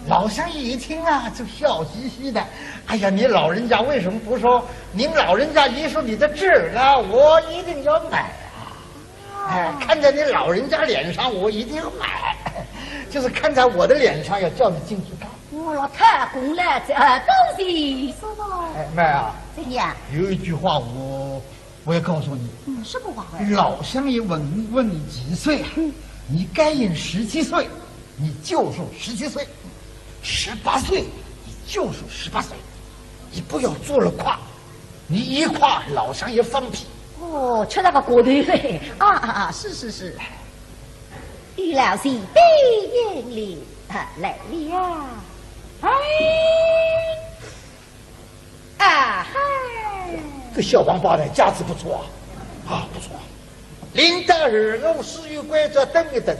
老相爷一听啊，就笑嘻嘻的。哎呀，你老人家为什么不说？您老人家一说你的侄儿啊，我一定要买啊。 哎，看在你老人家脸上，我一定要买。就是看在我的脸上，要叫你进去看。我老太公来着，哎，恭喜，是吧？哎，妹啊，怎样？有一句话我，我要告诉你。嗯，什么话啊？老相爷问，问你几岁啊？嗯。你该应十七岁，你就说十七岁；十八岁，你就说十八岁。你不要做了夸。 你一夸，老相爷放屁。哦，吃了个过头嘞。啊啊啊，是是是。于老师，对应了，啊，来了。哎，啊嗨。这小王八蛋架子不错啊，啊，不错。领到二五寺院关照等一等，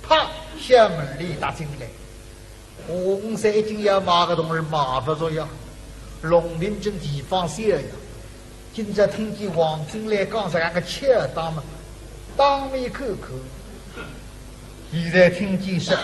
啪，小门里踏进来。 红色一径要买个东西买不着呀，龙庭镇地方小呀。今朝听见王进来讲这样个巧当嘛，当面口口。现在听见是